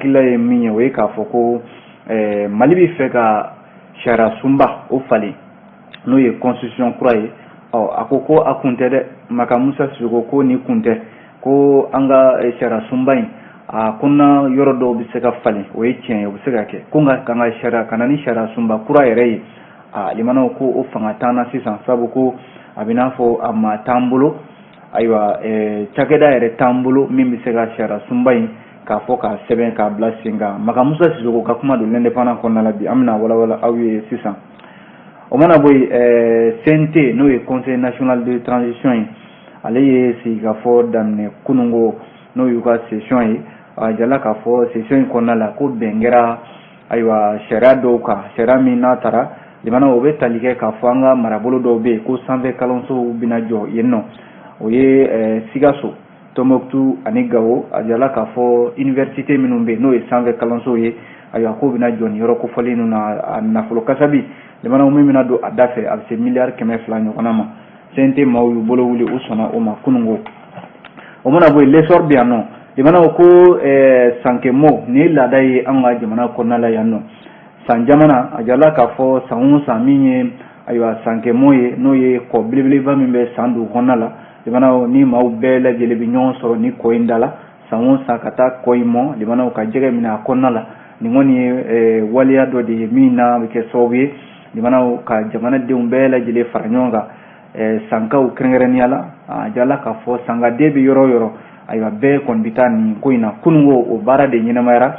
hakilila ye min ye, o ye k'a fɔ ko Mali bɛ fɛ ka sariya sunba o falen, n'o ye constitution kura ye. Ɔ, a ko ko a kun tɛ dɛ. Makan Musa Sisoko ko ni kun tɛ ko an ka sariya sunba in, a kɔnɔna yɔrɔ dɔw bɛ se ka falen, o ye tiɲɛ ye, o bɛ se ka kɛ ko, nka k'an ka sariya ka na ni sariya sunba kura yɛrɛ ye, a limanaw ko o fanga t'an na sisan, sabu ko a bɛ n'a fɔ a maa t'an bolo, ayiwa, cakɛda yɛrɛ t'an bolo min bɛ se ka sariya sunba in k'a fɔ k'a sɛbɛn k'a bila sen kan. Makan Musa Sisoko ka kuma don L'Indépendant kɔnɔna la bi, an bɛna walawala aw ye sisan. O mana bɔ yen, CNT, n'o ye Conseil national de transition ye, ale ye sigikafɔ daminɛ kununko, n'o y'u ka session ye. A jala k'a fɔ session in kɔnɔna la ko bɛn kɛra, ayiwa, sariya dɔw kan, sariya min n'a taara limana, o bɛ tali kɛ k'a fɔ an ka marabolo dɔw bɛ yen ko sanfɛ kalansow bɛna jɔ yen nɔ, o ye Sikaso, Tɔnbɔkutu ani Gawo. A jala k'a fɔ université minnu bɛ yen, n'o ye sanfɛ kalansow ye, ayiwa, k'o bɛna jɔ nin yɔrɔ kofɔlen ninnu na. A nafolo kasabi limanaw min bɛna don a da fɛ, a bɛ se miliyari 200 ɲɔgɔnna ma. CNT maaw y'u bolo wuli, u sɔnna o ma kununko. O mana bɔ yen, L'Essor bɛ yan nɔ. Limanaw ko sankɛmɔ, nin ye laada ye an ka jamana kɔnɔna la yan nɔ, san jamana. A jala k'a fɔ san o san, min ye, ayiwa, sankɛmɔ ye, n'o ye kɔ belebeleba min bɛ san dugu kɔnɔna la, limanaw ni maaw bɛɛ lajɛlen bɛ ɲɔgɔn sɔrɔ ni kɔ in da la san o san, ka taa kɔ in mɔ, limanaw ka jɛgɛ minɛ a kɔnɔna la. Nin kɔni ye waleya dɔ de ye min n'a bɛ kɛ sababu ye, limanaw, ka jamanadenw bɛɛ lajɛlen fara ɲɔgɔn kan, sankaw kɛrɛnkɛrɛnnenya la. A jala k'a fɔ sankaden bɛ yɔrɔ o yɔrɔ, ayiwa, bɛɛ kɔni bɛ taa nin ko in na. Kununko o baara de ɲɛnamayara.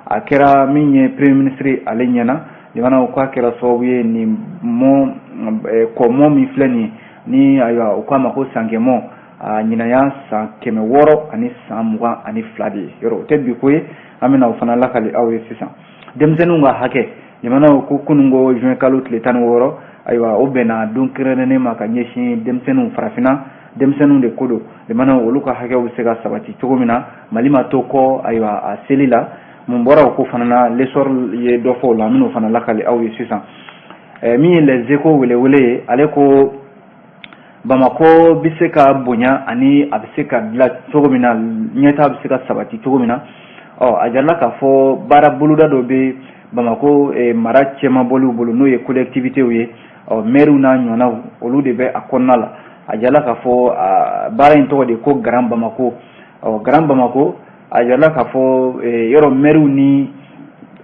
A kɛra min ye premier ministre ale ɲɛna, limanaw, k'a kɛra sababu ye nin mɔ kɔmɔ min filɛ nin ye ni, ayiwa, u k'a ma ko sankɛmɔ, a ɲinaya san 622 de ye. Yɔrɔ o tɛ bi ko ye, an bɛna o fana lakali aw ye sisan. Denmisɛnninw ka hakɛ, limanaw, ko kununko juin kalo tile 16, ayiwa, o bɛnna don kɛrɛnkɛrɛnnen ma ka ɲɛsin denmisɛnninw, farafinna denmisɛnninw de ko don, limanaw, olu ka hakɛw bɛ se ka sabati cogo min na. Mali ma to kɔ, ayiwa, a seli la. Mun bɔra o ko fana na? L'Essor ye dɔ fɔ o la, an bɛn'o fana lakali aw ye sisan. Min ye Les Échos welewele ye, ale ko Bamakɔ bɛ se ka bonya ani a bɛ se ka dilan cogo min na, ɲɛtaa bɛ se ka sabati cogo min na. Ɔ, a jirala k'a fɔ baara boloda dɔ bɛ Bamakɔ mara cɛmabɔliw bolo, n'o ye collectivités ye, ɔ, maires n'a ɲɔgɔnnaw, olu de bɛ a kɔnɔna la. A jirala k'a fɔ baara in tɔgɔ de ko Grand Bamako. Ɔ, Grand Bamako, a jirala k'a fɔ yɔrɔ maires ni,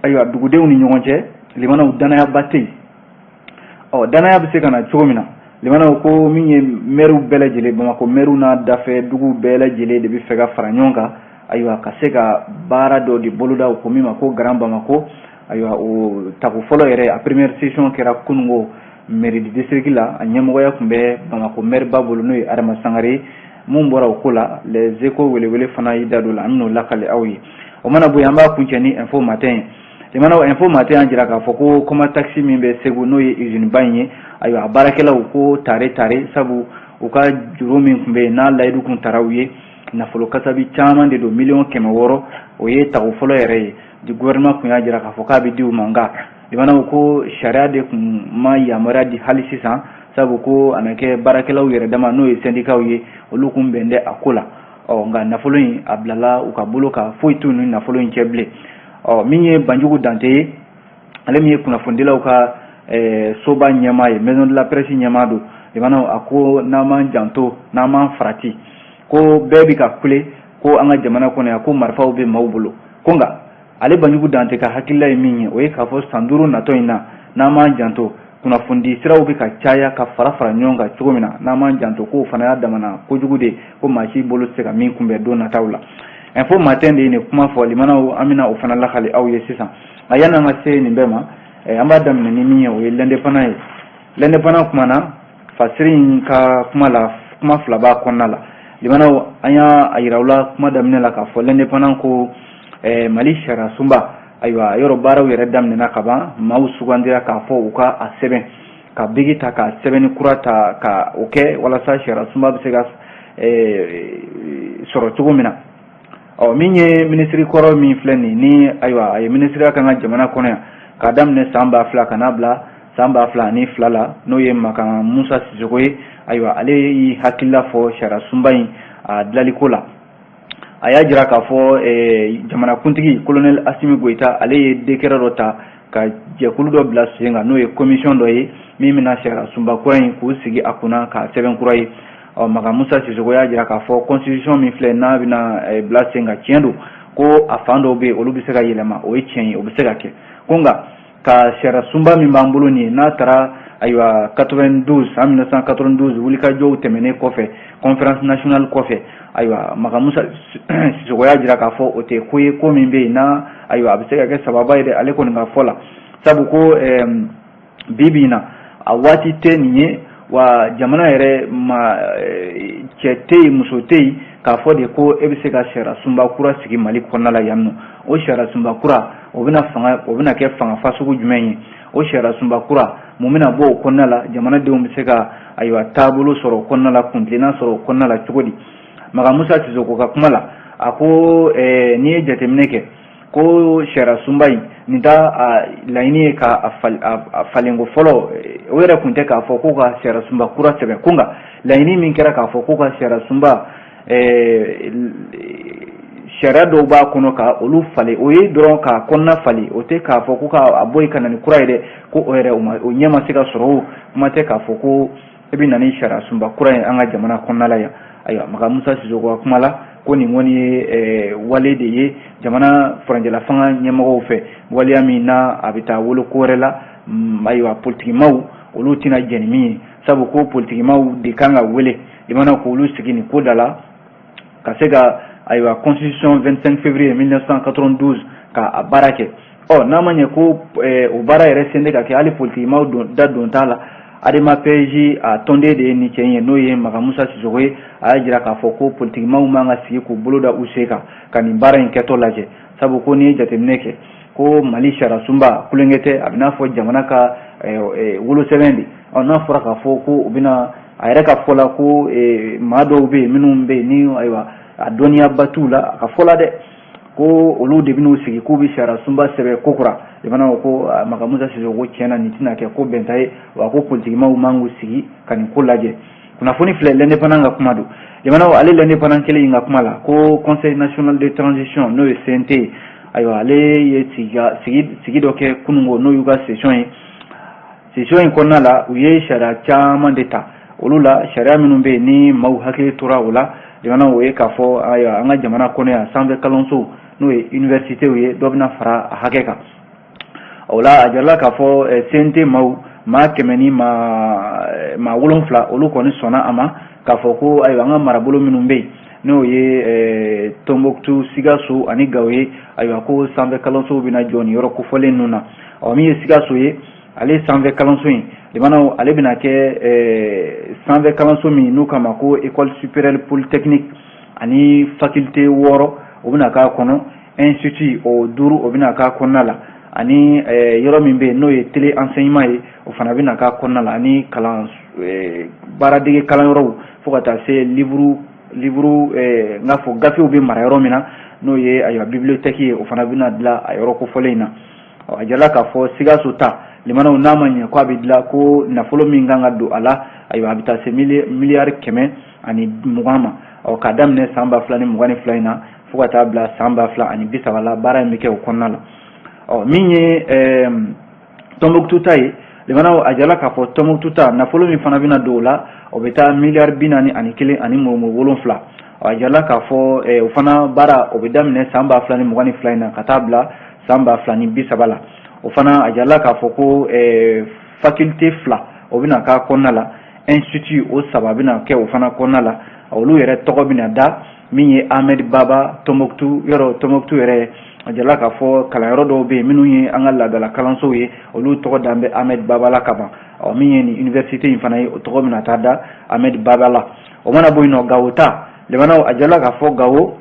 ayiwa, dugudenw ni ɲɔgɔn cɛ, limanaw, danayaba tɛ yen. Ɔ, danaya bɛ se ka na cogo min na, limanaw, ko min ye maires bɛɛ lajɛlen, Bamakɔ maires n'a dafɛ dugu bɛɛ lajɛlen de bɛ fɛ ka fara ɲɔgɔn kan, ayiwa, ka se ka baara dɔ de boloda, o ko min ma ko Grand Bamako. Ayiwa, o tako fɔlɔ yɛrɛ, a première session kɛra kununko mairie du district la. A ɲɛmɔgɔya tun bɛ Bamakɔ maire ba bolo, n'o ye Adama Sangare ye. Mun bɔra o ko la? Les Échos welewele fana y'i da don la, an bɛn'o lakale aw ye. O mana bɔ yen, an b'a kuncɛ ni Info Matin ye. Limanaw, Info Matin y'a jira k'a fɔ ko Comatex min bɛ Segu, n'o ye usine ba in ye, ayiwa, a baarakɛlaw ko tare tare, sabu u ka juru min tun bɛ yen n'a layidu tun tara u ye, nafolo kasabi caman de don, miliyɔn 600, o ye tago fɔlɔ yɛrɛ ye du gouvernement tun y'a jira k'a fɔ k'a bɛ di u ma. Nka limanaw, ko sariya de tun ma yamaruya di hali sisan, sabu ko a na kɛ baarakɛlaw yɛrɛ dama, n'o ye syndicats ye, olu kun bɛn tɛ a ko la. Ɔ, nka nafolo in a bilala u ka bolo kan, foyi t'u ni nafolo in cɛ bilen. Ɔ, min ye Banjugu Dante ye, ale min ye kunnafonidilaw ka soba ɲɛmaa ye, maison de la presse ɲɛmaa don, limanaw, a ko n'an m'an janto, n'an m'an farati, ko bɛɛ bɛ ka kule ko an ka jamana kɔnɔ yan ko marifaw bɛ maaw bolo. Ko nka ale Banjugu Dante ka hakilila ye min ye, o ye k'a fɔ san 5 natɔ in na, n'an m'an janto, kunnafonidi siraw bɛ ka caya ka fara fara ɲɔgɔn kan cogo min na, n'an m'an janto, k'o fana y'a damana kojugu de, ko maa si bolo tɛ se ka min kunbɛn don nataw la. Info Matin de ye nin kuma fɔ. Limanaw, an bɛna o fana lakali aw ye sisan. Nka yanni an ka se nin bɛɛ ma, an b'a daminɛ ni min ye, o ye L'Indépendant ye. L'Indépendant kumana fasiri in ka kuma la, kuma fila b'a kɔnɔna la. Limanaw, an y'a yira aw la kuma daminɛ la k'a fɔ L'Indépendant ko Mali sariya sunba, ayiwa, yɔrɔ baaraw yɛrɛ daminɛna ka ban, maaw sugandira k'a fɔ u ka a sɛbɛn ka bigi ta ka sɛbɛnni kura ta ka o kɛ walasa sariya sunba bɛ se ka sɔrɔ cogo min na. Ɔ, min ye minisiri kɔrɔ min filɛ nin ni, ayiwa, a ye minisiriya kan ka jamana kɔnɔ yan k'a daminɛ san 2000 ka n'a bila san 2002 la, n'o ye Makan Musa Sisoko ye, ayiwa, ale y'i hakilila fɔ sariya sunba in a dilaliko la. A y'a jira k'a fɔ jamanakuntigi colonel Asimi Goyita, ale ye décret dɔ ta ka jɛkulu dɔ bila sen kan, n'o ye commission dɔ ye min bɛna sariya sunba kura in k'u sigi a kunna k'a sɛbɛn kura ye. Ɔ, Makan Musa Sisoko y'a jira k'a fɔ constitution min filɛ, n'a bɛna bila sen kan, tiɲɛ don ko a fan dɔw bɛ yen, olu bɛ se ka yɛlɛma, o ye tiɲɛ ye, o bɛ se ka kɛ. Ko nka ka sariya sunba min b'an bolo nin ye, n'a taara ayiwa 92, san 1992 wulikajɔw tɛmɛnen kɔfɛ, conférence nationale kɔfɛ, ayiwa, Makan Musa Sisoko y'a jira k'a fɔ o tɛ ko ye, ko min bɛ yen n'a ayiwa a bɛ se ka kɛ sababa ye dɛ, ale kɔni ka fɔ la. Sabu ko bi bi in na, a waati tɛ nin ye wa. Jamana yɛrɛ ma, cɛ tɛ yen, muso tɛ yen k'a fɔ de ko e bɛ se ka sariya sunba kura sigi Mali kɔnɔna la yan nɔ. O sariya sunba kura, o bɛna fanga, o bɛna kɛ fanga fasugu jumɛn ye? O sariya sunba kura, mun bɛna bɔ o kɔnɔna la? Jamanadenw bɛ se ka ayiwa taabolo sɔrɔ o kɔnɔna la, kuntilenna sɔrɔ o kɔnɔna la cogo di? Makan Musa Sisoko ka kuma la, a ko n'i ye jateminɛ kɛ ko sariya sunba in nin ta, a laɲini ye ka a falenko fɔlɔ, o yɛrɛ tun tɛ k'a fɔ ko ka sariya sunba kura sɛbɛn. Ko nka laɲini min kɛra k'a fɔ ko ka sariya sunba, sariya dɔw b'a kɔnɔ ka olu falen, o ye dɔrɔn k'a kɔnɔna falen, o tɛ k'a fɔ ko k'a bɔ yen ka na ni kura ye dɛ. Ko o yɛrɛ, o ɲɛ ma se ka sɔrɔ, o kuma tɛ k'a fɔ ko e bɛ na ni sariya sunba kura ye an ka jamana kɔnɔna la yan. Ayiwa, Makan Musa Sisoko ka kuma la, ko nin kɔni ye wale de ye jamana furancɛla fanga ɲɛmɔgɔw fɛ, waleya min n'a a bɛ taa wolo ko wɛrɛ la. Ayiwa, politikimaw olu tɛna jɛn ni min ye, sabu ko politikimaw de kan ka wele jamana k'olu sigi nin ko da la, ka se ka ayiwa constitution 25 février 1992 ka a baara kɛ. Ɔ, n'a ma ɲɛ ko o baara yɛrɛ sen tɛ ka kɛ, hali politikimaw da don t'a la. Adema PJ a tɔnden de ye nin cɛ in ye, n'o ye Makan Musa Sisoko ye. A y'a jira k'a fɔ ko politikimaw man ka sigi k'u bolo da u sen kan ka nin baara in kɛtɔ lajɛ, sabu ko n'i ye jateminɛ kɛ ko Mali sariya sunba kulonkɛ tɛ, a bɛ n'a fɔ jamana ka wolosɛbɛn de. Ɔ, n'a fɔra k'a fɔ ko u bɛna, a yɛrɛ ka fɔ la, ko maa dɔw bɛ yen minnu bɛ yen ni ayiwa a dɔnniyaba t'u la, a ka fɔ la dɛ, ko olu de bɛn'u sigi k'u bɛ sariya sunba sɛbɛn ko kura. Jamana ko, Makan Musa Sisoko ko tiɲɛ na, nin tɛna kɛ ko bɛnta ye wa, ko politikimaw man k'u sigi ka nin ko lajɛ. Kunnafoni filɛ, L'Indépendant ka kuma don. Jamana, ale L'Indépendant kelen in ka kuma la, ko Conseil national de transition, n'o ye CNT ye, ayiwa, ale ye sigi dɔ kɛ kununko, n'o y'u ka session ye. Session in kɔnɔna la, u ye sariya caman de ta. Olu la, sariya minnu bɛ yen ni maaw hakili tora o la, jamana, o ye k'a fɔ ayiwa an ka jamana kɔnɔ yan, sanfɛ kalansow, n'o ye université ye, dɔ bɛna fara a hakɛ kan. O la, a jirala k'a fɔ CNT maaw maa 107, olu kɔni sɔnna a ma k'a fɔ ko ayiwa an ka marabolo minnu bɛ yen, n'o ye Tɔnbɔkutu, Sikaso ani Gawo ye, ayiwa, ko sanfɛ kalansow bɛna jɔ nin yɔrɔ kofɔlen ninnu na. Ɔ, min ye Sikaso ye, ale sanfɛ kalanso in, limanaw, ale bɛna kɛ sanfɛ kalanso min n'u k'a ma ko École supérieure polytechnique, ani faculté 6, o bɛna k'a kɔnɔ, institut o duuru, o bɛna k'a kɔnɔna la, ani yɔrɔ min bɛ yen n'o ye télé enseignement ye, o fana bɛna k'a kɔnɔna la, ani kalan baaradege kalanyɔrɔw, fo ka taa se livre, n k'a fɔ gafew bɛ mara yɔrɔ min na, n'o ye ayiwa bibliothèque ye, o fana bɛna dilan a yɔrɔ kofɔlen in na. A jirala k'a fɔ Sikaso ta, limanaw, n'a ma ɲɛ ko a bɛ dilan, ko nafolo min kan ka don a la, ayiwa, a bɛ taa se miliyari 120 ma. Ɔ, k'a daminɛ san 2022 in na fo ka taa bila san 2030 la, baara in bɛ kɛ o kɔnɔna la. Ɔ, min ye Tɔnbukutu ta ye, limanaw, a jirala k'a fɔ Tɔnbukutu ta, nafolo min fana bɛna don o la, o bɛ taa miliyari 41 ani murumuru 7. A jirala k'a fɔ o fana baara, o bɛ daminɛ san 2022 in na ka taa bila san 2030 la. O fana, a jirala k'a fɔ ko faculté 2, o bɛna k'a kɔnɔna la, institut o 3 bɛna kɛ o fana kɔnɔna la. Olu yɛrɛ tɔgɔ bɛna da min ye Ahmed Baba Tɔnbukutu yɔrɔ. Tɔnbukutu yɛrɛ, a jirala k'a fɔ kalanyɔrɔ dɔw bɛ yen minnu ye an ka laadala kalansow ye, olu tɔgɔ dan bɛ Ahmed Baba la ka ban. Ɔ, min ye nin université in fana ye, o tɔgɔ bɛna taa da Ahmed Baba la. O mana bɔ yen nɔ, Gawo ta, limanaw, a jirala k'a fɔ Gawo,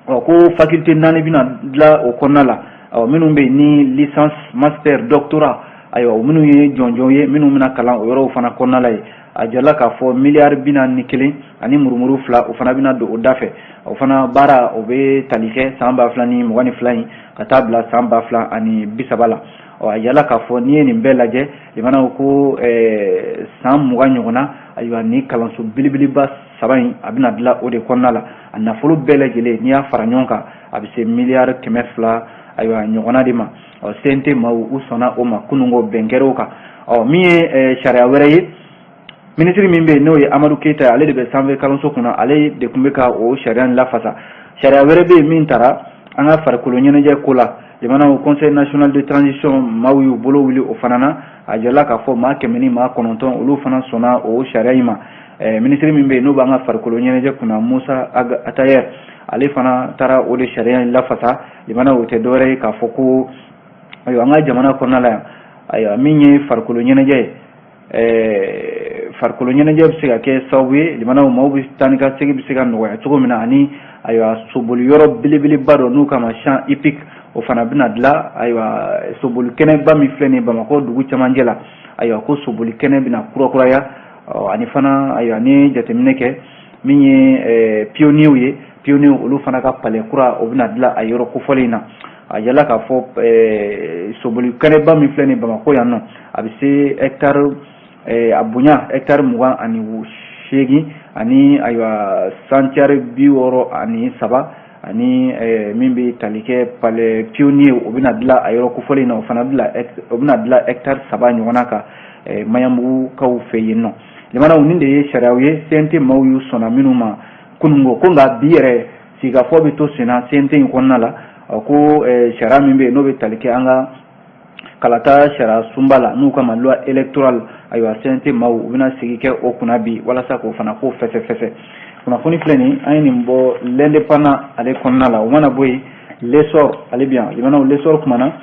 ɔ, ko faculté 4 bɛna dilan o kɔnɔna la. Ɔ, minnu bɛ yen ni licence, master, doctorat, ayiwa, minnu ye jɔnjɔn ye, minnu bɛna kalan o yɔrɔw fana kɔnɔna la yen, a jirala k'a fɔ miliyari 41 ani murumuru 2, o fana bɛna don o da fɛ. O fana baara, o bɛ tali kɛ san 2022 in ka taa bila san 2030 la. Ɔ, a jirala k'a fɔ n'i ye nin bɛɛ lajɛ, limanaw, ko san 20 ɲɔgɔn na, ayiwa, ni kalanso belebeleba saba in a bɛna dilan o de kɔnɔna la. A nafolo bɛɛ lajɛlen, n'i y'a fara ɲɔgɔn kan, a bɛ se miliyari 200 ayiwa ɲɔgɔnna de ma. Ɔ, CNT maaw u sɔnna o ma kununko, bɛn kɛra o kan. Ɔ, min ye sariya wɛrɛ ye, minisiri min bɛ yen, n'o ye Amadu Keyita ye, ale de bɛ sanfɛ kalanso kunna, ale de tun bɛ ka o sariya in lafasa. Sariya wɛrɛ bɛ yen min taara an ka farikolo ɲɛnajɛ ko la. Jamana Conseil national de transition maaw y'u bolo wuli o fana na. A jirala k'a fɔ maa 109, olu fana sɔnna o sariya in ma. Minisiri min bɛ yen, n'o b'an ka farikolo ɲɛnajɛ kunna, Musa Atayɛri, ale fana taara o de sariya in lafasa. Jamana, o tɛ dɔwɛrɛ ye k'a fɔ ko ayiwa, an ka jamana kɔnɔna la yan, ayiwa, min ye farikolo ɲɛnajɛ ye, farikolo ɲɛnajɛ bɛ se ka kɛ sababu ye jamanaw maaw bɛ taa ni ka segin bɛ se ka nɔgɔya cogo min na. Ani ayiwa, soboli yɔrɔ belebeleba dɔ n'u kama champ hippique, o fana bɛna dilan. Ayiwa, soboli kɛnɛba min filɛ nin ye Bamakɔ dugu camancɛ la, ayiwa, ko soboli kɛnɛ bɛna kurakuraya. Ani fana, ayiwa, ni ye jateminɛ kɛ, min ye pionniers ye, pionniers olu fana ka palais kura, o bɛna dilan a yɔrɔ kofɔlen in na. A yala k'a fɔ soboli kɛnɛba min filɛ nin ye Bamakɔ yan nɔ, a bɛ se hectare, a bonya hectare 28, ani ayiwa, centiares 63, ani min bɛ tali kɛ palais pionnier, o bɛna dilan a yɔrɔ kofɔlen in na, o fana bila o bɛna dilan hectare 3 ɲɔgɔnna kan Maɲanbugukaw fɛ yen nɔ. Jamanaw, nin de ye sariyaw ye CNT maaw y'u sɔnna minnu ma kununko. Ko nka bi yɛrɛ, sigikafɔ bɛ to senna CNT in kɔnɔna la. Ko sariya min bɛ yen, n'o bɛ tali kɛ an ka kalata sariya sunba la, n'u kama loi électorale, ayiwa, CNT maaw u bɛna sigi kɛ o kunna bi walasa k'o fana ko fɛsɛfɛsɛ. Kunnafoni filɛ nin, an ye nin bɔ L'Indépendant ale kɔnɔna la. O mana bɔ yen, L'Essor ale bi yan. Jamanaw, L'Essor kumana.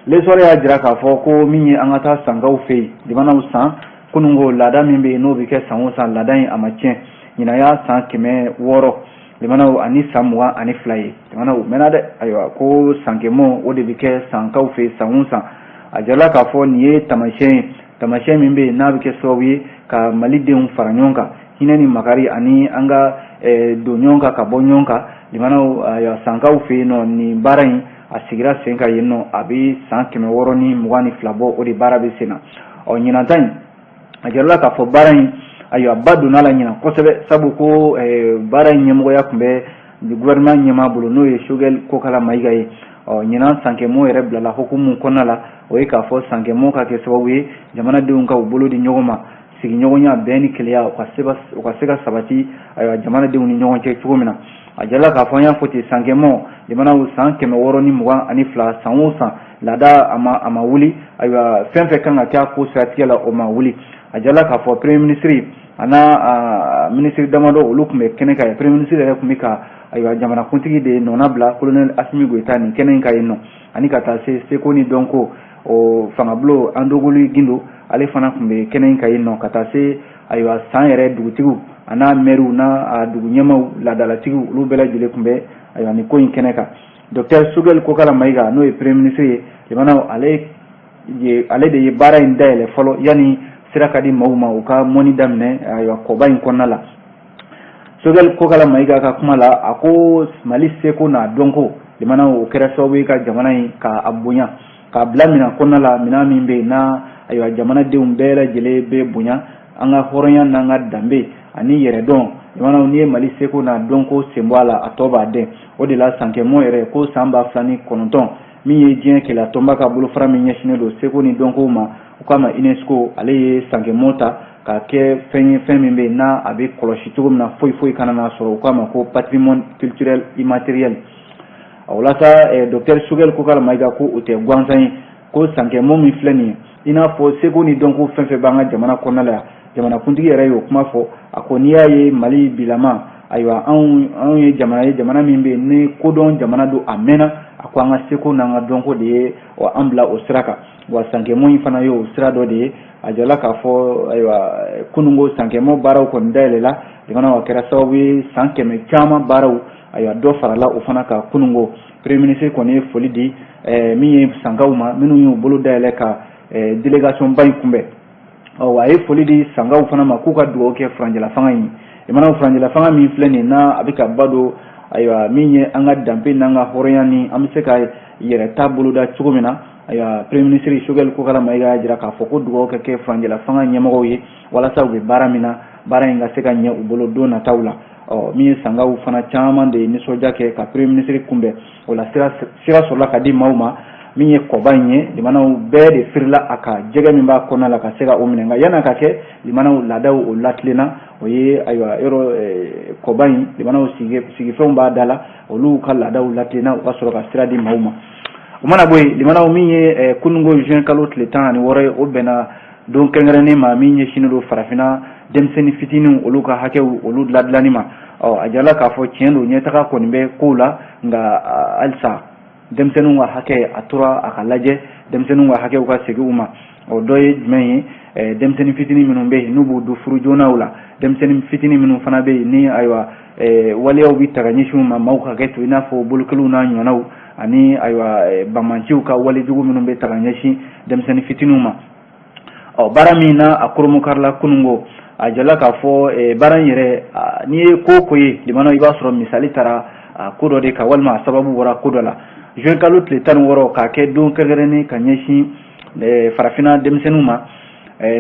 L'Essor y'a jira k'a fɔ ko min ye an ka taa Sankaw fɛ yen, jamanaw, san kununko laada min bɛ yen, n'o bɛ kɛ san o san, laada in a ma tiɲɛ. Ɲinan y'a san 600, jamanaw, ani san 22 ye. Jamanaw mɛnna dɛ. Ayiwa, ko sankɛmɔ, o de bɛ kɛ Sankaw fɛ san o san. A jirala k'a fɔ nin ye taamasiyɛn ye, taamasiyɛn min bɛ yen, n'a bɛ kɛ sababu ye ka Malidenw fara ɲɔgɔn kan, hinɛ ni makari, ani an ka don ɲɔgɔn kan ka bɔ ɲɔgɔn kan. Jamanaw, ayiwa, Sankaw fɛ yen nɔ, nin baara in a sigira sen kan yen nɔ, a bɛ san 622 bɔ, o de baara bɛ sen na. Ɔ, ɲinan ta in, a jirala k'a fɔ baara in, ayiwa, ba donna la ɲinan kosɛbɛ, sabu ko baara in ɲɛmɔgɔya tun bɛ gouvernement ɲɛmaa bolo, n'o ye Choguel Kokala Mayiga ye. Ɔ, ɲinan sankɛmɔ yɛrɛ bilala hukumu kɔnɔna la, o ye k'a fɔ sankɛmɔ ka kɛ sababu ye jamanadenw ka u bolo di ɲɔgɔn ma, sigiɲɔgɔnya, bɛn ni kelenya, u ka se ka sabati, ayiwa, jamanadenw ni ɲɔgɔn cɛ cogo min na. A jirala k'a fɔ, an y'a fɔ ten, sankɛmɔ, jamanaw, san 622, san o san laada a ma wuli. Ayiwa, fɛn fɛn kan ka kɛ a ko siratigɛ la, o ma wuli. A jirala k'a fɔ premier ministre a n'a minisiri damadɔ, olu tun bɛ kɛnɛ kan. Premier ministre yɛrɛ tun bɛ ka, ayiwa, jamanakuntigi de nɔna bila, colonel Assimi Goïta, nin kɛnɛ in kan yen nɔ, ani ka taa se seko ni dɔnko o fangabulon, Andogoly Guindo, ale fana tun bɛ kɛnɛ in kan yen nɔ, ka taa se, ayiwa, san yɛrɛ dugutigiw a n'a mɛriw n'a dugu ɲɛmaw, laadalatigiw, olu bɛɛ lajɛlen tun bɛ, ayiwa, nin ko in kɛnɛ kan. Docteur Choguel Kokala Mayiga, n'o ye premier ministre ye, jamanaw, ale de ye baara in dayɛlɛ fɔlɔ yanni sira ka di maaw ma u ka mɔni daminɛ, ayiwa, kɔba in kɔnɔna la. Choguel Kokala Mayiga ka kuma la, a ko Mali seko n'a dɔnko, jamana, o kɛra sababu ye ka jamana in k'a bonya, k'a bila minɛn kɔnɔna la, minɛn min bɛ yen n'a, ayiwa, jamanadenw bɛɛ lajɛlen bɛ bonya, an ka hɔrɔnya n'an ka danbe ani yɛrɛdɔn. Jamanaw, n'i ye Mali seko n'a dɔnko sen bɔ a la, a tɔ b'a dɛn. O de la, sankɛmɔ yɛrɛ ko san 2009, min ye diɲɛ keleya tɔnba ka bolofara min ɲɛsinnen don seko ni dɔnko ma, u k'a ma UNESCO, ale ye sankɛmɔ ta k'a kɛ fɛn ye, fɛn min bɛ yen n'a a bɛ kɔlɔsi cogo min na, foyi foyi kana n'a sɔrɔ, u k'a ma ko patrimoine culturel immatériel. O la sa, docteur Choguel Kokala Mayiga ko o tɛ gansan ye, ko sankɛmɔ min filɛ nin ye, i n'a fɔ seko ni dɔnko fɛn fɛn b'an ka jamana kɔnɔna la yan, jamanakuntigi yɛrɛ y'o kuma fɔ. A ko n'i y'a ye Mali bilama, ayiwa, anw ye jamana ye, jamana min bɛ yen ni kodɔn jamana don a mɛnna, a ko an ka seko n'an ka dɔnko de ye an bila o sira kan. Wa sankɛmɔ in fana ye o sira dɔ de ye. A jirala k'a fɔ, ayiwa, kununko sankɛmɔ baaraw kɔni dayɛlɛla, jamana, a kɛra sababu ye san 100 caman baaraw, ayiwa, dɔ farala o fana kan kununko. Premier ministre kɔni ye foli di min ye Sankaw ma, minnu y'u bolo dayɛlɛ ka délégation ba in kunbɛn. Ɔ, a ye foli di Sankaw fana ma k'u ka dugawu kɛ furancɛla fanga in ye. Jamana, furancɛla fanga min filɛ nin n'a a bɛ ka ba don, ayiwa, min ye an ka danbe n'an ka hɔrɔnya ni an bɛ se ka yɛrɛ ta boloda cogo min na. Ayiwa, premier ministre Choguel Kokala Mayiga y'a jira k'a fɔ ko dugawu ka kɛ furancɛla fanga ɲɛmɔgɔw ye walasa u bɛ baara min na. Baara in ka se ka ɲɛ u bolo don nataw la. Ɔ, min ye sangaw fana caman de ye nisɔndiya kɛ ka premier ministre kunbɛn. O la, sira sɔrɔla ka di maaw ma. Min ye kɔba in ye, limanaw, bɛɛ de firila a ka jɛgɛ min b'a kɔnɔna la ka se ka o minɛ. Nka yan'a ka kɛ, limanaw, laadaw o latilenna. O ye, ayiwa, yɔrɔ kɔba in, limanaw, sigifɛnw b'a da la, olu ka laadaw latilenna, u ka sɔrɔ ka sira di maaw ma. O mana bɔ yen, limanaw, min ye kununko juin kalo tile 16 ye, o bɛnna don kɛrɛnkɛrɛnnen ma min ɲɛsinnen don farafinna denmisɛnnin fitininw, olu ka hakɛw, olu ladilanni ma. Ɔ, a jirala k'a fɔ tiɲɛ don, ɲɛtaga kɔni bɛ kow la, nka halisa denmisɛnninw ka hakɛ, a tora a ka lajɛ, denmisɛnninw ka hakɛw ka segin u ma. O dɔ ye jumɛn ye? Denmisɛnnin fitinin minnu bɛ yen n'u b'u don furu joonaw la, denmisɛnnin fitinin minnu fana bɛ yen ni, ayiwa, waleyaw bɛ ta ka ɲɛsin u ma, maaw ka hakɛ to, i n'a fɔ bolokeliw n'a ɲɔgɔnnaw, ani, ayiwa, banbaanciw ka walejugu minnu bɛ ta ka ɲɛsin denmisɛnnin fitininw ma. Ɔ, baara min na a koromokarila kununko, a jala k'a fɔ baara in yɛrɛ, n'i ye ko o ko ye, limanaw, i b'a sɔrɔ misali taara ko dɔ de kan walima a sababu bɔra ko dɔ la. Juin kalo tile 16 k'a kɛ don kɛrɛnkɛrɛnnen ka ɲɛsin farafinna denmisɛnninw ma,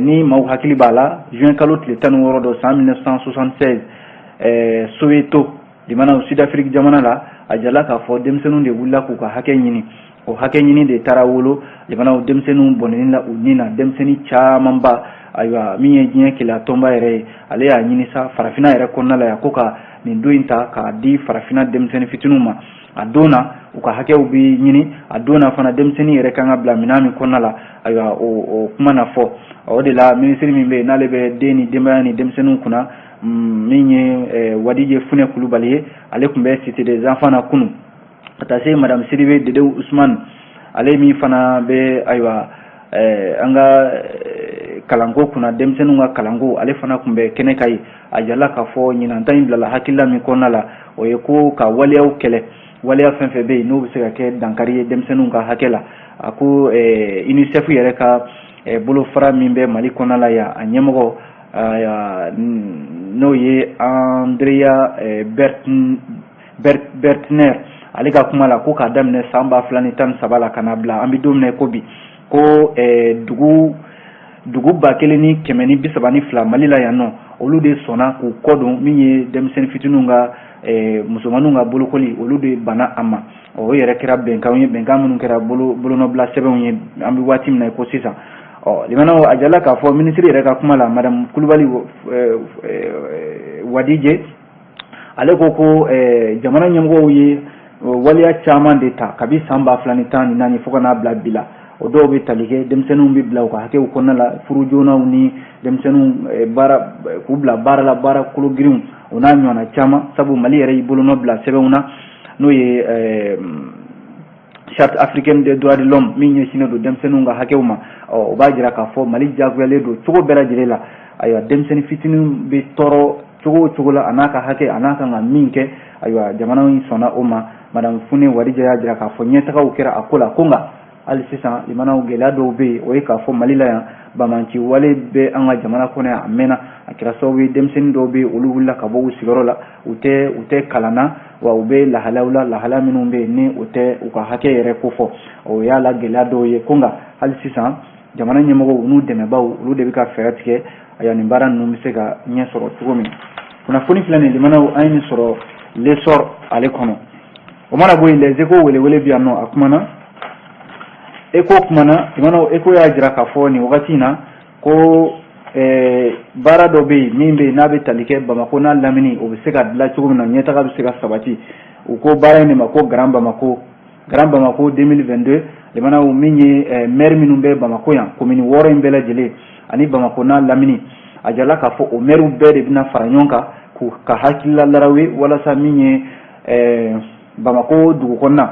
ni maaw hakili b'a la, juin kalo tile 16 dɔ san 1976, Soweto, limanaw, Sud-Afrique jamana la, a jala k'a fɔ denmisɛnninw de wulila k'u ka hakɛ ɲini. O hakɛ ɲini de taara wolo, limanaw, denmisɛnninw bɔnɛni la u ni na, denmisɛnnin camanba. Ayiwa, min ye diɲɛ keleya tɔnba yɛrɛ ye, ale y'a ɲini sa farafinna yɛrɛ kɔnɔna la yan ko ka nin don in ta k'a di farafinna denmisɛnnin fitininw ma. A don na, u ka hakɛw bɛ ɲini. A don na fana, denmisɛnnin yɛrɛ kan ka bila minɛn min kɔnɔna la, ayiwa, o kuma na fɔ. O de la, minisiri min bɛ yen n'ale bɛ den ni denbaya ni denmisɛnninw kunna, min ye Wadije Funɛ Kulubali ye, ale tun bɛ Cité des enfants na kunun, ka taa se madame Sidibe Dedew Usman, ale min fana bɛ, ayiwa, an ka kalanko kunna, denmisɛnninw ka kalanko, ale fana tun bɛ kɛnɛ kan yen. A jirala k'a fɔ ɲinan ta in bilala hakilila min kɔnɔna la, o ye ko ka waleyaw kɛlɛ, waleya fɛn fɛn bɛ yen n'o bɛ se ka kɛ dankari ye denmisɛnninw ka hakɛ la. A ko UNICEF yɛrɛ ka bolofara min bɛ Mali kɔnɔna la yan, a ɲɛmɔgɔ, n'o ye Andrea Bertner, ale ka kuma la ko k'a daminɛ san 2013 la ka na bila an bɛ don min na ko bi, ko dugu 1132 Mali la yan nɔ, olu de sɔnna k'u kɔ don min ye denmisɛnnin fitininw ka, musomaninw ka bolokoli, olu de banna a ma. O yɛrɛ kɛra bɛnkanw ye, bɛnkan minnu kɛra bolonɔbila sɛbɛnw ye an bɛ waati min na ko sisan. Ɔ, limanaw, a jala k'a fɔ minisiri yɛrɛ ka kuma la, madame Kulubali Wadije, ale ko ko jamana ɲɛmɔgɔw ye waleya caman de ta kabi san 2014 fo ka n'a bila bi la. O dɔw bɛ tali kɛ denmisɛnninw bɛ bila u ka hakɛw kɔnɔna la, furu joonaw ni denmisɛnninw baara, k'u bila baara la, baara kolo girinw, o n'a ɲɔgɔnna caman. Sabu Mali yɛrɛ y'i bolonɔ bila sɛbɛnw na, n'o ye Charte africaine des droits de l'homme min ɲɛsinnen don denmisɛnninw ka hakɛw ma. Ɔ, o b'a jira k'a fɔ Mali diyagoyalen don cogo bɛɛ lajɛlen la. Ayiwa, denmisɛnnin fitininw bɛ tɔɔrɔ cogo o cogo la, a n'a ka hakɛ, a n'a kan ka min kɛ, ayiwa, jamana in sɔnna o ma. Madame Fune Wadija y'a jira k'a fɔ ɲɛtagaw kɛra a ko la, ko nka hali sisan, limanaw, gɛlɛya dɔw bɛ yen. O ye k'a fɔ Mali la yan, banbaanci wale bɛ an ka jamana kɔnɔ yan a mɛnna. A kɛra sababu ye, denmisɛnnin dɔw bɛ yen, olu wulila ka bɔ u sigiyɔrɔ la, u tɛ kalan na, wa u bɛ lahalayaw la, lahalaya minnu bɛ yen ni o tɛ u ka hakɛ yɛrɛ kofɔ. O y'a la gɛlɛya dɔw ye. Ko nka hali sisan, jamana ɲɛmɔgɔw n'u dɛmɛbaaw, olu de bɛ ka fɛɛrɛ tigɛ, ayiwa, nin baara ninnu bɛ se ka ɲɛ sɔrɔ cogo min. Kunnafoni filɛ nin, limanaw, an ye nin sɔrɔ L'Essor ale kɔnɔ. O mana bɔ yen, Les Échos welewele bi yan nɔ, a kumana, Écho kumana. Limanaw, Écho y'a jira k'a fɔ nin wagati in na ko baara dɔ bɛ yen min bɛ yen n'a bɛ tali kɛ Bamakɔ n'a lamini, o bɛ se ka dilan cogo min na, ɲɛtaga bɛ se ka sabati. U ko baara in de ma ko Grand Bamako, Grand Bamako 2022. Limanaw, min ye maire minnu bɛ Bamako yan, commune 6 in bɛɛ lajɛlen ani Bamako n'a lamini, a jirala k'a fɔ o maire bɛɛ de bɛna fara ɲɔgɔn kan k'u ka hakilila larawe walasa min ye Bamako dugu kɔnɔna,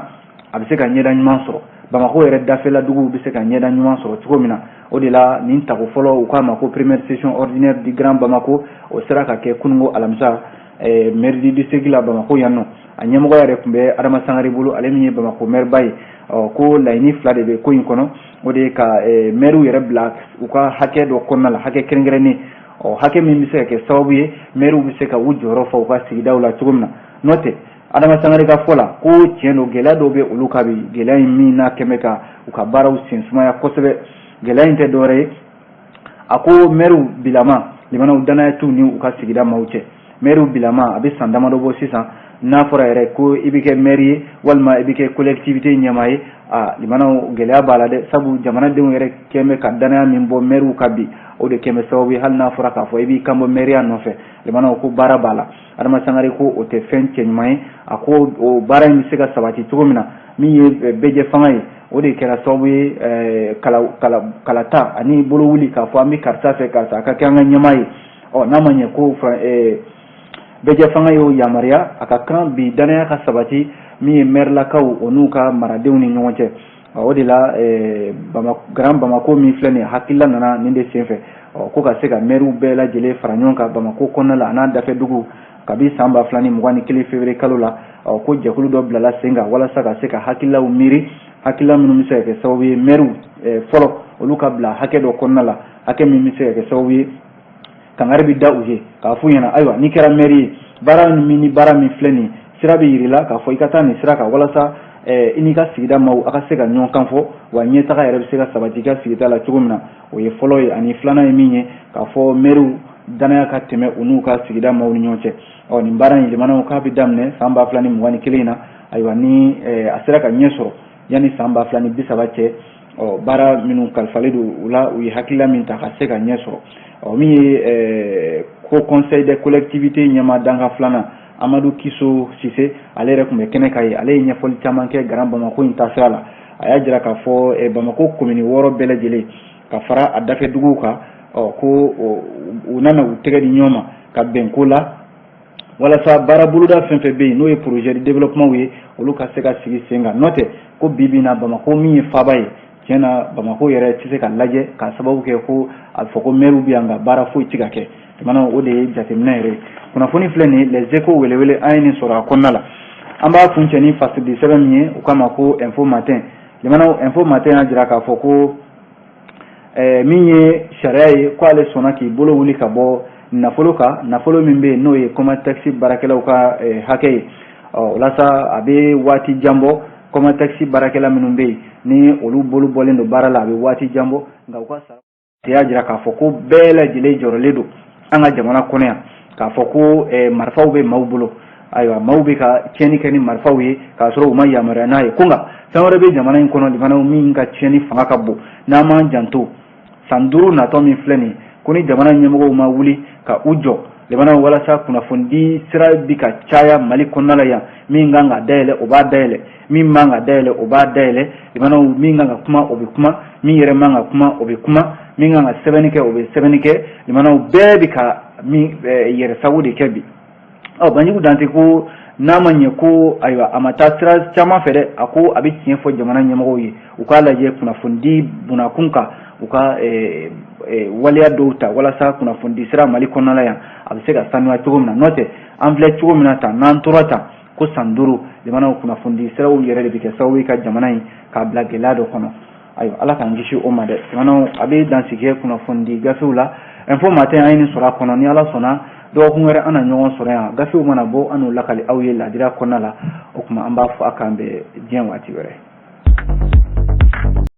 a bɛ se ka ɲɛda ɲuman sɔrɔ, Bamakɔ yɛrɛ dafɛla duguw bɛ se ka ɲɛda ɲuman sɔrɔ cogo min na. O de la, nin tago fɔlɔ, u k'a ma ko première session ordinaire du Grand Bamako, o sera ka kɛ kununko alamisa, mairie du district la Bamakɔ yan nɔ. A ɲɛmɔgɔ yɛrɛ tun bɛ Adama Sangare bolo, ale min ye Bamakɔ maire ba ye. Ɔ, ko laɲini fila de bɛ ko in kɔnɔ. O de ye ka maire yɛrɛ bila u ka hakɛ dɔ kɔnɔna la, hakɛ kɛrɛnkɛrɛnnen, ɔ, hakɛ min bɛ se ka kɛ sababu ye maire bɛ se ka u jɔyɔrɔ fa u ka sigidaw la cogo min na. N'o tɛ, Adama Sangare ka fɔ la ko tiɲɛ don, gɛlɛya dɔw bɛ olu ka bi, gɛlɛya in min n'a kɛn bɛ ka u ka baaraw sen sumaya kosɛbɛ. Gɛlɛya in tɛ dɔwɛrɛ ye, a ko maire bilama Limanaw danaya t'u ni u ka sigida maaw cɛ. Mɛriw bilama a bɛ san damadɔ bɔ sisan. N'a fɔra yɛrɛ ko i bɛ kɛ mɛri ye walima i bɛ kɛ collectivité ɲɛmaa ye, a limanaw, gɛlɛya b'a la dɛ, sabu jamanadenw yɛrɛ kɛn bɛ ka danaya min bɔ mɛriw kan bi, o de kɛn bɛ sababu ye, hali n'a fɔra k'a fɔ i b'i kan bɔ mɛriya nɔfɛ, limanaw, ko baara b'a la. Adama Sangare ko o tɛ fɛn cɛɲuman ye. A ko o baara in bɛ se ka sabati cogo min na, min ye bɛɛjɛ fanga ye, o de kɛra sababu ye kalata ani bolo wuli k'a fɔ an bɛ karisa fɛ, karisa a ka kɛ an ka ɲɛmaa ye. Ɔ n'a ma ɲɛ ko bɛɛjɛ fanga y'o yamaruya, a ka kan bi danaya ka sabati min ye mɛrilakaw o n'u ka maradenw ni ɲɔgɔn cɛ. O de la Grand Bamako min filɛ nin ye, hakilila nana nin de senfɛ ko ka se ka mɛriw bɛɛ lajɛlen fara ɲɔgɔn kan Bamako kɔnɔna la a n'a dafɛ dugu. Kabi san 2021 février kalo la, ko jɛkulu dɔ bilala sen kan walasa ka se ka hakililaw miiri, hakilila minnu bɛ se ka kɛ sababu ye mɛriw fɔlɔ olu ka bila hakɛ dɔ kɔnɔna la, hakɛ min bɛ se ka kɛ sababu ye kangari bɛ da u ye k'a f'u ɲɛna: ayiwa, n'i kɛra mɛri ye, baara min ni baara min filɛ nin, sira bɛ yir'i la k'a fɔ i ka taa nin sira kan walasa i n'i ka sigida maaw a ka se ka ɲɔgɔn kan fɔ, wa ɲɛtaga yɛrɛ bɛ se ka sabati i ka sigida la cogo min na. O ye fɔlɔ ye. Ani filanan ye min ye, k'a fɔ mɛriw danaya ka tɛmɛ u n'u ka sigida maaw ni ɲɔgɔn cɛ. Ɔ nin baara in, limanaw, k'a bɛ daminɛ san 2021 in na. Ayiwa, ni a sera ka ɲɛ sɔrɔ yanni san 2030 cɛ, ɔ baara minnu kalifalen don u la, u ye hakilila min ta ka se ka ɲɛ sɔrɔ. Ɔ min ye ko Conseil des collectivités ɲɛmaa dankan filanan, Amadu Kiso Sise, ale yɛrɛ tun bɛ kɛnɛ kan ye. Ale ye ɲɛfɔli caman kɛ Grand Bamako in taasira la. A y'a jira k'a fɔ Bamako komini 6 bɛɛ lajɛlen ka fara a dafɛ duguw kan, ɔ ko u nana u tɛgɛ di ɲɔgɔn ma ka bɛn ko la walasa baara boloda fɛn fɛn bɛ yen, n'o ye projet de développement ye, olu ka se ka sigi sen kan. N'o tɛ ko bi bi in na, Bamako min ye faaba ye, tiɲɛ na, Bamako yɛrɛ tɛ se ka lajɛ k'a sababu kɛ ko a bɛ fɔ ko mɛriw bɛ yan nka baara foyi tɛ ka kɛ. Jamana o de ye jateminɛ yɛrɛ ye. Kunnafoni filɛ nin ye, Les Échos welewele, an ye nin sɔrɔ a kɔnɔna la. An b'a kuncɛ ni fasidi sɛbɛn min ye, u k'a ma ko Info Matin. Jamana Info Matin y'a jira k'a fɔ ko min ye sariya ye, ko ale sɔnna k'i bolo wuli ka bɔ nafolo kan, nafolo min bɛ yen n'o ye Comatex baarakɛlaw ka hakɛ ye. Ɔ o la sa, a bɛ waati jan bɔ, Comatex baarakɛla minnu bɛ yen ni olu bolo bɔlen don baara la, a bɛ waati jan bɔ, nka u ka sara y'a jira k'a fɔ ko bɛɛ lajɛlen jɔrɔlen don an ka jamana kɔnɔ yan, k'a fɔ ko marifaw bɛ maaw bolo. Ayiwa, maaw bɛ ka tiɲɛni kɛ ni marifaw ye k'a sɔrɔ u ma yamaruya n'a ye. Ko nka fɛn wɛrɛ bɛ jamana in kɔnɔ, limanaw, min ka tiɲɛni fanga ka bon. N'an m'an janto, san 5 natɔ min filɛ nin ye, ko ni jamana ɲɛmɔgɔw ma wuli ka u jɔ, limanaw, walasa kunnafonidi sira bi ka caya Mali kɔnɔna la yan, min kan ka dayɛlɛ o b'a dayɛlɛ, min man ka dayɛlɛ o b'a dayɛlɛ, limanaw, min kan ka kuma o bɛ kuma, min yɛrɛ man ka kuma o bɛ kuma, min kan ka sɛbɛnni kɛ o bɛ sɛbɛnni kɛ, limanaw, bɛɛ bɛ ka min yɛrɛ sago de kɛ bi. Ɔ Banjugu Dante ko n'a ma ɲɛ ko ayiwa, a ma taa sira caman fɛ dɛ, a ko a bɛ tiɲɛ fɔ jamana ɲɛmɔgɔw ye, u k'a lajɛ kunnafonidi bunakun kan, u ka waleya dɔw ta walasa kunnafonidi sira Mali kɔnɔna la yan a bɛ se ka sanuya cogo min na. N'o tɛ, an filɛ cogo min na tan, n'an tora tan ko san 5, jamanaw kunnafonidi siraw yɛrɛ de bɛ kɛ sababu ye ka jamana in k'a bila gɛlɛya dɔ kɔnɔ. Ayiwa, Ala k'an kisi o ma dɛ. Jamanaw, a bɛ dansigi kɛ kunnafonidi gafew la. Info Matin, an ye nin sɔrɔ a kɔnɔ. Ni Ala sɔnna, dɔgɔkun wɛrɛ an na ɲɔgɔn sɔrɔ yan, gafew mana bɔ, an n'o lakali aw ye ladira kɔnɔna la. O tuma an b'a fɔ a k'an bɛn diɲɛ waati wɛrɛ.